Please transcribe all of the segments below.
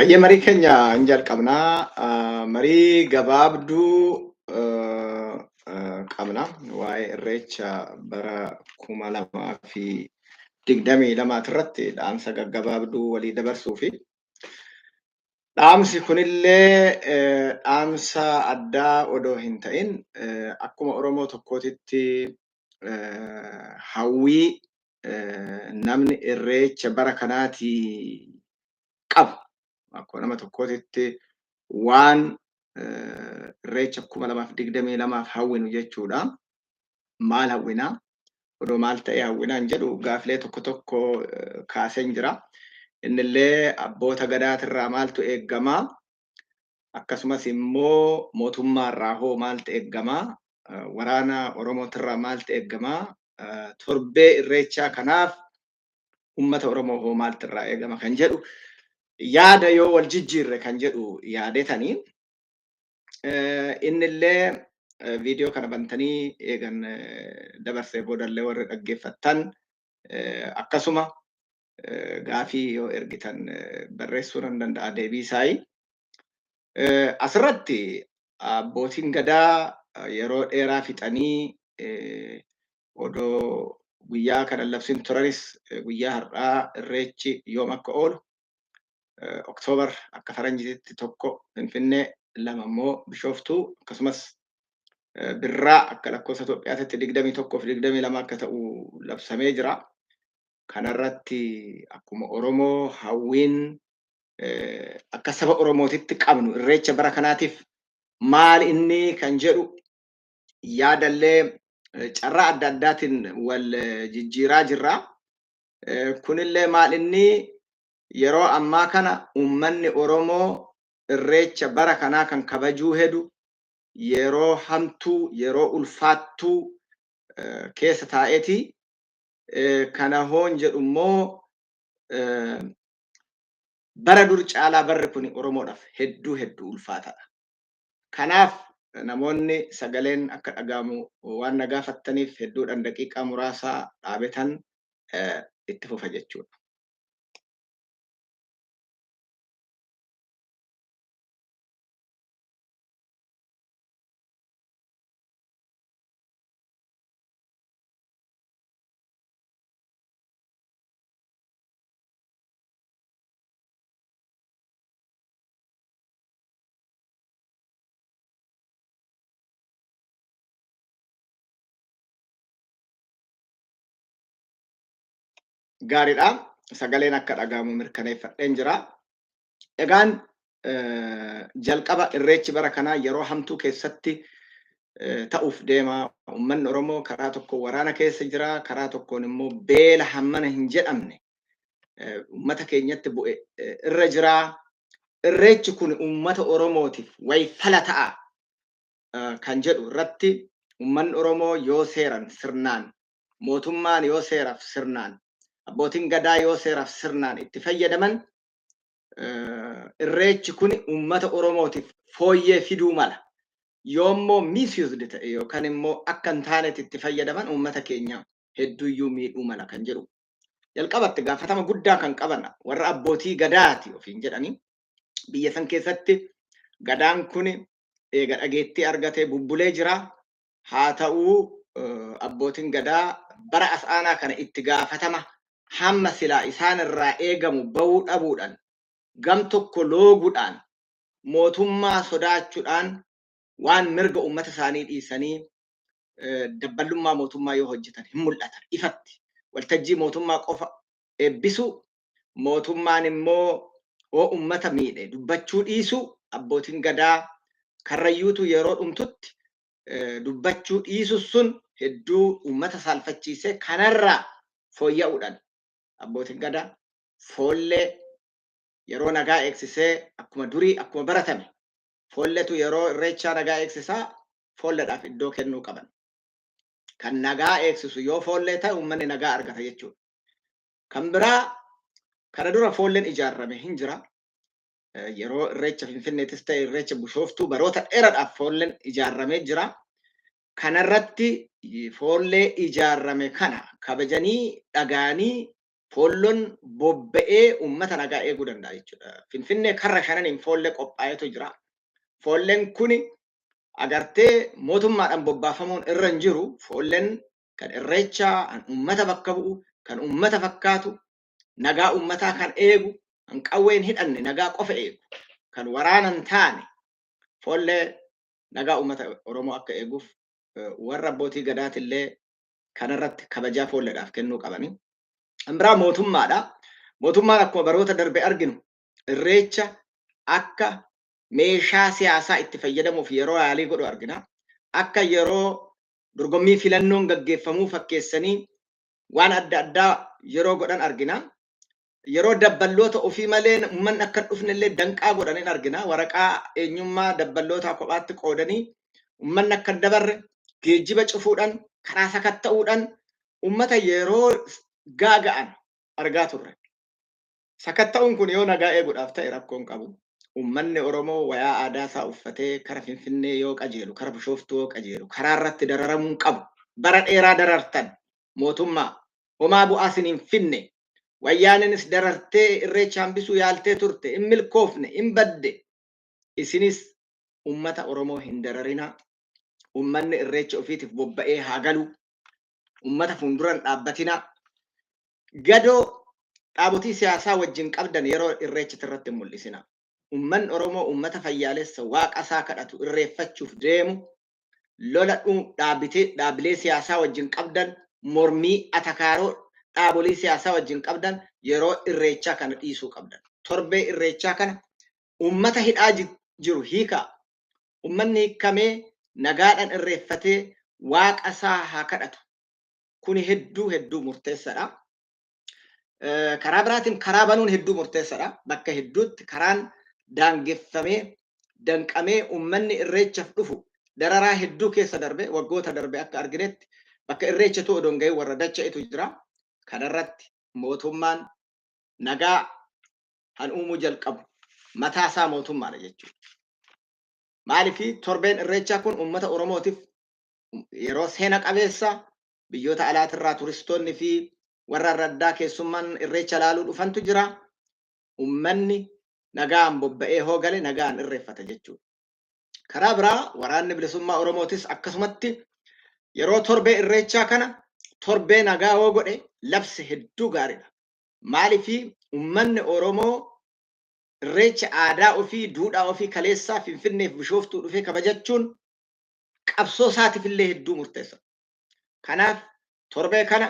Ayyee, marii keenya hin jalqabnaa. Marii gabaabduu qabna. Waa'ee Irreecha bara 2022 irratti dhaamsa gaggabaabduu walii dabarsuu fi dhaamsi kunillee dhaamsa addaa odoo hin ta'in, akkuma Oromoo tokkootitti hawwii namni Irreecha bara kanaatii qabu, akkuma nama tokkootitti waan Irreecha 2022f hawwinu jechuudha. Maal hawwinaa? Odoo maal ta'e hawwinaan jedhu gaafilee tokko tokko kaaseen jira. Innillee abboota gadaatirraa maaltu eeggamaa? Akkasumas immoo mootummaarraa hoo maaltu eeggamaa? Waraana Oromootirraa maaltu eeggamaa? Torbee Irreechaa kanaaf uummata Oromoo hoo maaltu irraa eegama kan jedhu yaada yoo wal jijjiirre kan jedhu yaadetanii. Innillee viidiyoo kana bantanii eegan dabarsee boodallee warri dhaggeeffattan akkasuma gaafii yoo ergitan barreessuu nan danda'a deebii isaayi. Asirratti abbootiin gadaa yeroo dheeraa fixanii odoo guyyaa kana labsin turanis, guyyaa har'aa Irreechi yoom akka oolu, Oktoobar akka faranjiitti 1 Finfinnee, 2 immoo Bishooftuu, akkasumas birraa akka lakkoofsa Itoophiyaatti 21 fi 22 akka ta'u labsamee jira. Kanarratti akkuma Oromoo hawwiin akka saba Oromootitti qabnu Irreecha bara kanaatiif maal inni kan jedhu yaadallee carraa adda addaatiin wal jijjiiraa jirra. Kunillee maal inni, yeroo ammaa kana uummanni Oromoo Irreecha bara kanaa kan kabajuu hedu yeroo hamtuu, yeroo ulfaattuu keessa taa'eeti. Kana hoon jedhu immoo bara dur caalaa barri kun Oromoodhaaf hedduu hedduu ulfaataadha. Kanaaf namoonni sagaleen akka dhaga'amu waan na gaafattaniif hedduudhaan daqiiqaa muraasaa dhaabetan itti fufa jechuudha. Gaariidha. Sagaleen akka dhaga'amu mirkaneeffadheen jira. Egaan jalqaba Irreechi bara kanaa yeroo hamtuu keessatti ta'uuf deema. Uummanni Oromoo karaa tokko waraana keessa jira, karaa tokkoon immoo beela hammana hin jedhamne uummata keenyatti bu'e irra jira. Irreechi kun uummata Oromootiif wayfala ta'a kan jedhu irratti, uummanni Oromoo yoo seeran sirnaan, mootummaan yoo seeraaf sirnaan, abbootiin gadaa yoo seeraaf sirnaan itti fayyadaman, Irreechi kun uummata Oromootiif fooyyee fiduu mala. Yoommoo misused ta'e yookaan immoo akka hin taanetti itti fayyadaman, uummata keenya hedduuyyuu miidhuu mala kan jedhu. Jalqabatti gaafatama guddaa kan qaban warra abbootii gadaati ofiin jedhanii, biyya san keessatti gadaan kun eega dhageettii argatee bubbulee jira. Haa ta'uu, abbootiin gadaa bara as aanaa kana itti gaafatama hamma silaa isaan irraa eegamu bahuu dhabuudhaan, gam tokko looguudhaan, mootummaa sodaachuudhaan, waan mirga uummata isaanii dhiisanii dabballummaa mootummaa yoo hojjetan hin mul'ata ifatti. Waltajjii mootummaa qofa eebbisuu, mootummaan immoo hoo uummata miidhe dubbachuu dhiisuu, abbootiin gadaa Karrayyuutu yeroo dhumtutti dubbachuu dhiisu sun hedduu uummata saalfachiisee, kanarraa fooyya'uudhaan abbootiin gadaa foollee yeroo nagaa eegsisee, akkuma durii, akkuma baratame foolletu yeroo Irreechaa nagaa eegsisaa, foolleedhaaf iddoo kennuu qaban. Kan nagaa eegsisu yoo foollee ta'e, uummanni nagaa argata jechuudha. Kan biraa, kana dura foolleen ijaarame hin jira. Yeroo Irreecha Finfinneetis ta'e Irreecha Bishooftuu baroota dheeraadhaaf foolleen ijaarramee jira. Kanarratti foollee ijaarame kana kabajanii dhagaanii Foolloon bobba'ee uummata nagaa eeguu danda'a jechuudha. Finfinnee karra shananiin foollee qophaa'etu jira. Foolleen kuni agartee mootummaadhaan bobbaafamuun irra hin jiru. Foolleen kan irreechaa, kan uummata bakka bu'u, kan uummata fakkaatu, nagaa uummataa kan eegu, kan qawwee hin hidhanne nagaa qofa eegu, kan waraana hin taane foollee nagaa uummata Oromoo akka eeguuf warra abbootii gadaatillee kanarratti kabajaa foolleedhaaf kennuu qabani. Kan biraa mootummaadha. Mootummaan akkuma baroota darbe arginu irreecha akka meeshaa siyaasaa itti fayyadamuuf yeroo yaalii godhu argina. Akka yeroo dorgommii filannoon gaggeeffamuu fakkeessanii waan adda addaa yeroo godhan argina. Yeroo dabballoota ofii malee uummanni akka hin dhufne illee danqaa godhan argina. Waraqaa eenyummaa dabballootaa kophaatti qoodanii uummanni akka hin dabarre geejjiba cufuudhaan karaa sakatta'uudhaan uummata yeroo gaaga'an argaa turre. Sakatta'uun kun yoo nagaa eeguudhaaf ta'e rakkoo hin qabu. Uummanni Oromoo wayaa aadaa isaa uffatee kara Finfinnee yoo qajeelu, kara Bishooftuu yoo qajeelu, karaa irratti dararamuu hin qabu. Bara dheeraa darartan mootummaa homaa bu'aa isin hin finne. Wayyaaninis darartee irreecha hambisuu yaaltee turte, hin milkoofne, hin badde. Isinis uummata Oromoo hin dararinaa. Uummanni irreecha ofiitiif bobba'ee haa galu. Uummata fuulduran dhaabbatinaa. Gadoo dhaabotii siyaasaa wajjin qabdan yeroo irreecha irratti hin mul'isina. Uummanni Oromoo uummata fayyaalessa waaqa isaa kadhatu irreeffachuuf deemu lola dhaabilee siyaasaa wajjin qabdan mormii atakaaroo dhaabolee siyaasaa wajjin qabdan yeroo irreechaa kana dhiisuu qabdan. Torbee irreechaa kana uummata hidhaa jiru hiikaa. Uummanni hiikamee nagaadhaan irreeffatee waaqa isaa haa kadhatu. Kuni hedduu hedduu murteessaadha. Karaa biraatiin karaa banuun hedduu murteessaadha. Bakka hedduutti karaan daangeffamee danqamee uummanni irreechaaf dhufu dararaa hedduu keessa darbe waggoota darbe akka arginetti bakka irreechatu odoo hin gahin warra dacha'etu jira. Kanarratti mootummaan nagaa han uumuu jalqabu mataa isaa mootummaadha jechuudha. Maaliif torbeen irreechaa kun uummata Oromootiif yeroo seena qabeessa biyyoota alaatirraa turistoonni fi warra adda addaa keessummaan irreecha laaluu dhufantu jira. Uummanni nagaan bobba'ee hoo gale nagaan irreeffata jechuudha. Karaa biraa waraanni bilisummaa Oromootis akkasumatti yeroo torbee irreechaa kana torbee nagaa hoo godhe labse hedduu gaariidha. Maaliif uummanni Oromoo irreecha aadaa ofii, duudhaa ofii kaleessaa Finfinneef Bishooftuu dhufee kabajachuun qabsoo isaatiif illee hedduu murteessa. Kanaaf torbee kana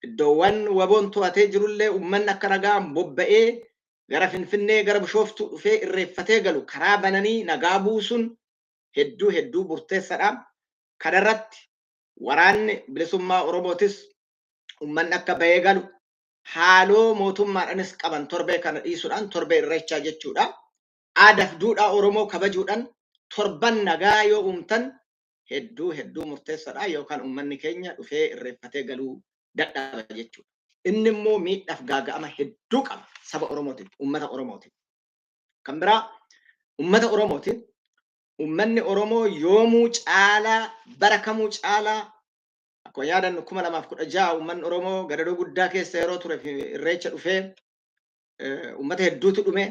iddoowwan waboon to'atee jirullee uummanni akka nagaan bobba'ee gara Finfinnee gara Bishooftuu dhufee irreeffatee galu karaa bananii nagaa buusuun hedduu hedduu murteessaadha. Kanarratti waraanni bilisummaa Oromootis uummanni akka bahee galu haaloo mootummaadhaanis qaban torbee kana dhiisuudhaan torbee irreechaa jechuudha. Aadaaf duudhaa Oromoo kabajuudhaan torban nagaa yoo uumtan hedduu hedduu murteessaadha yookaan uummanni keenya dhufee irreeffatee galuu dadhaba jechuudha. Inni immoo miidhaaf gaaga'ama hedduu qaba saba Oromootiif, uummata Oromootiif. Kan biraa uummata Oromootiif uummanni Oromoo yoomuu caalaa bara kamuu caalaa akkuma yaadannu 2016 uummanni Oromoo gadadoo guddaa keessa yeroo ture irreecha dhufee uummata hedduutu dhume.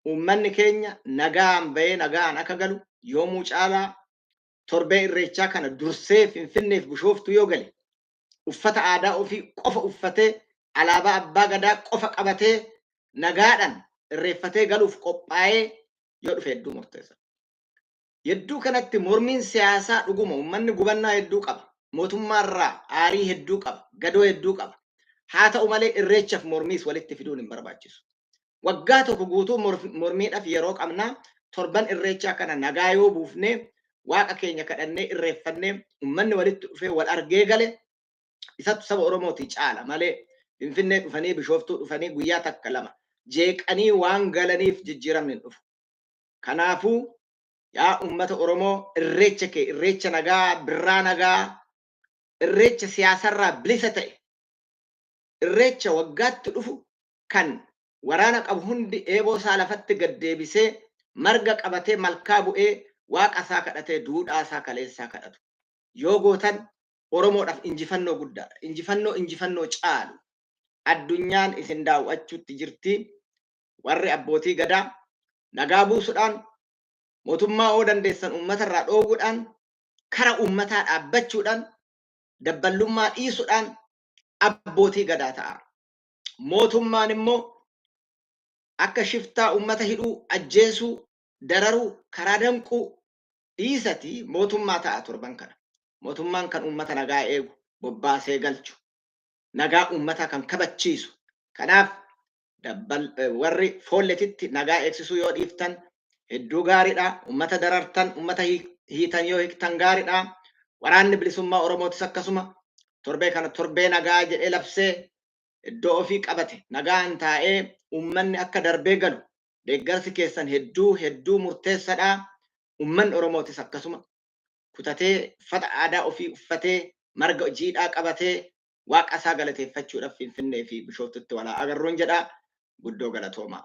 Uummanni keenya nagaan bahee nagaan akka galu yoomuu caalaa torbee irreechaa kana dursee Finfinneef Bishooftuu yoo gale uffata aadaa ofii qofa uffatee alaabaa abbaa gadaa qofa qabatee nagaadhaan irreeffatee galuuf qophaa'ee yoo dhufe hedduu murteessa. Hedduu kanatti mormiin siyaasaa dhuguma uummanni gubannaa hedduu qaba. Mootummaarraa aarii hedduu qaba. Gadoo hedduu qaba. Haa ta'u malee irreechaaf mormiis walitti fiduun hin barbaachisu. Waggaa tokko guutuu mormiidhaaf yeroo qabnaa torban irreechaa kana nagaa yoo buufnee waaqa keenya kadhannee irreeffannee uummanni walitti dhufee wal argee gale isatu saba Oromootii caala malee Finfinnee dhufanii Bishooftuu dhufanii guyyaa takka lama jeeqanii waan galaniif jijjiiramni hin dhufu. Kanaafuu yaa uummata Oromoo irreecha kee irreecha nagaa birraa nagaa irreecha siyaasarraa bilisa ta'e irreecha waggaatti dhufu kan waraana qabu hundi eeboo isaa lafatti gad deebisee marga qabatee malkaa bu'ee waaqa isaa kadhatee duudhaa isaa kaleessaa kadhatu. Yoo gootan Oromoodhaaf injifannoo guddaadha. Injifannoo injifannoo caalu. Addunyaan isin daawwachuutti jirti. Warri abbootii gadaa nagaa buusuudhaan, mootummaa oo dandeessan uummata irraa dhoowwuudhaan, kara uummataa dhaabbachuudhaan, dabballummaa dhiisuudhaan abbootii gadaa ta'a. Mootummaan immoo akka shiftaa uummata hidhuu, ajjeesuu, dararuu, karaa danquu dhiisati mootummaa ta'a torban kana. Mootummaan kan uummata nagaa eegu, bobbaasee galchu, nagaa uummataa kan kabachiisu. Kanaaf warri foolletitti nagaa eegsisuu yoo dhiiftan hedduu gaariidha. Uummata darartan, uummata hiitan yoo hiiktan gaariidha. Waraanni bilisummaa Oromootis akkasuma torbee kana torbee nagaa jedhee labsee iddoo ofii qabate nagaan taa'ee uummanni akka darbee galu deeggarsi keessan hedduu hedduu murteessaadha. Uummanni Oromootis akkasuma kutatee uffata aadaa ofii uffatee, marga jiidhaa qabatee, waaqa isaa galateeffachuudhaaf Finfinnee fi Bishooftutti walaa agarruun jedha. Guddoo galatoomaa.